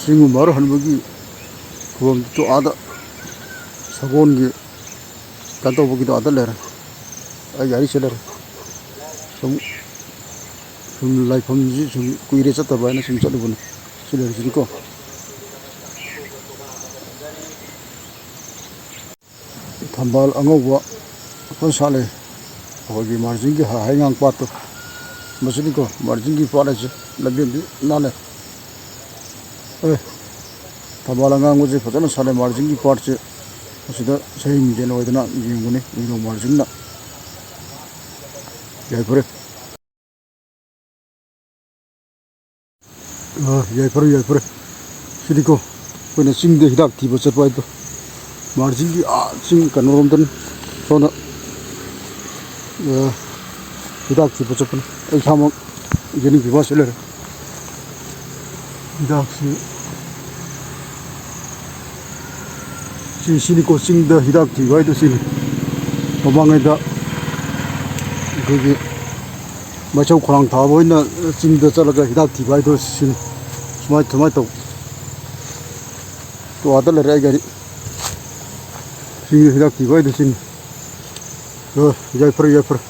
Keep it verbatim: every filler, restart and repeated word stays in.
ꯆꯤꯡꯒꯨꯝꯕ ꯍꯟꯕꯒꯤ ꯈꯨꯕꯝꯗꯨ ꯑꯥꯗ ꯁꯒꯣꯜꯒꯤ ꯀꯩꯅꯣ ꯇꯧꯕꯒꯤꯗꯣ ꯑꯥꯗ ꯂꯩꯔꯦ꯫ ꯑꯩ ꯒꯥꯔꯤ ꯆꯦꯜꯂꯔꯣꯏ꯫ ꯁꯨꯝ, ꯁꯨꯝ ꯂꯥꯏꯐꯝꯁꯤ ꯁꯨꯝ ꯀꯨꯏꯔꯦ ꯆꯠꯇꯕ ꯍꯥꯏꯅ ꯁꯨꯝ ꯆꯠꯂꯨꯕꯅꯤ꯫ ꯁꯤ ꯂꯩꯔꯤꯁꯤꯅꯤꯀꯣ꯫ ꯊꯝꯕꯥꯜ ꯑꯉꯧꯕ ꯐꯖꯅ ꯁꯥꯠꯂꯦ꯫ ꯑꯩꯈꯣꯏꯒꯤ ꯃꯥꯔꯖꯤꯡꯒꯤ ꯍ-, ꯍꯩꯉꯥꯡ ꯄꯥꯠꯇꯣ꯫ ꯃꯁꯤꯅꯤꯀꯣ ꯃꯥꯔꯖꯤꯡꯒꯤ ꯄꯥꯠ ꯍꯥꯏꯁꯦ꯫ ꯂꯝꯕꯦꯟꯗꯤ ꯅꯥꯜꯂꯦ꯫ ꯑꯦ, ꯊꯝꯕꯥꯜ ꯑꯉꯥꯡꯕꯁꯦ ꯐꯖꯅ ꯁꯥꯠꯂꯦ꯫ ꯃꯥꯔꯖꯤꯡꯒꯤ ꯄꯥꯠꯁꯦ ꯑꯁꯤꯗ ꯁꯍꯤ ꯃꯤꯡꯖꯦꯜ ꯑꯣꯏꯗꯅ ꯌꯦꯡꯕꯅꯤ ꯅꯤꯡꯊꯧ ꯃꯥꯔꯖꯤꯡꯅ꯫ ꯌꯥꯏꯐꯔꯦ꯫ ꯑ, ꯌꯥꯏꯐꯔꯦ, ꯌꯥꯏꯐꯔꯦ꯫ ꯁꯤꯗꯤꯀꯣ, ꯑꯩꯈꯣꯏꯅ ꯆꯤꯡꯗ ꯍꯤꯗꯥꯛ ꯊꯤꯕ ꯆꯠꯄ ꯍꯥꯏꯗꯣ꯫ ꯃꯥꯔꯖꯤꯡꯒꯤ ꯑꯥ ꯆꯤꯡ ꯀꯩꯅꯣꯔꯣꯝꯗꯅꯤ꯫ ꯁꯣꯝꯗ, ꯑ, ꯍꯤꯗꯥꯛ ꯊꯤꯕ ꯆꯠꯄꯅꯤ꯫ ꯑꯩ ꯏꯁꯥꯃꯛ ꯌꯦꯅꯤꯡ ꯐꯤꯚꯔꯁꯤ ꯂꯩꯔꯦ꯫ ꯍꯤꯗꯥꯛꯁꯤ ꯁꯤ, ꯁꯤꯅꯤꯀꯣ ꯆꯤꯡꯗ ꯍꯤꯗꯥꯛ ꯊꯤꯕ ꯍꯥꯏꯗꯣ ꯁꯤꯅꯤ꯫ ꯃꯃꯥꯡꯉꯩꯗ ꯑꯩꯈꯣꯏꯒꯤ ꯃꯩꯁꯧ ꯈꯧꯔꯥꯡ ꯊꯥꯕ ꯑꯣꯏꯅ ꯆꯤꯡꯗ ꯆꯠꯂꯒ ꯍꯤꯗꯥꯛ ꯊꯤꯕ ꯍꯥꯏꯗꯣ ꯁꯤꯅꯤ꯫ ꯁꯨꯃꯥꯏ, ꯁꯨꯃꯥꯏꯅ ꯇꯧ꯫ ꯇꯣ ꯑꯥꯗ ꯂꯩꯔꯦ ꯑꯩ ꯒꯥꯔꯤ꯫ ꯆꯤꯡꯗ ꯍꯤꯗꯥꯛ ꯊꯤꯕ ꯍꯥꯏꯗꯣ ꯁꯤꯅꯤ꯫ ꯑꯣ, ꯌꯥꯏꯐꯔꯦ, ꯌꯥꯏꯐꯔꯦ꯫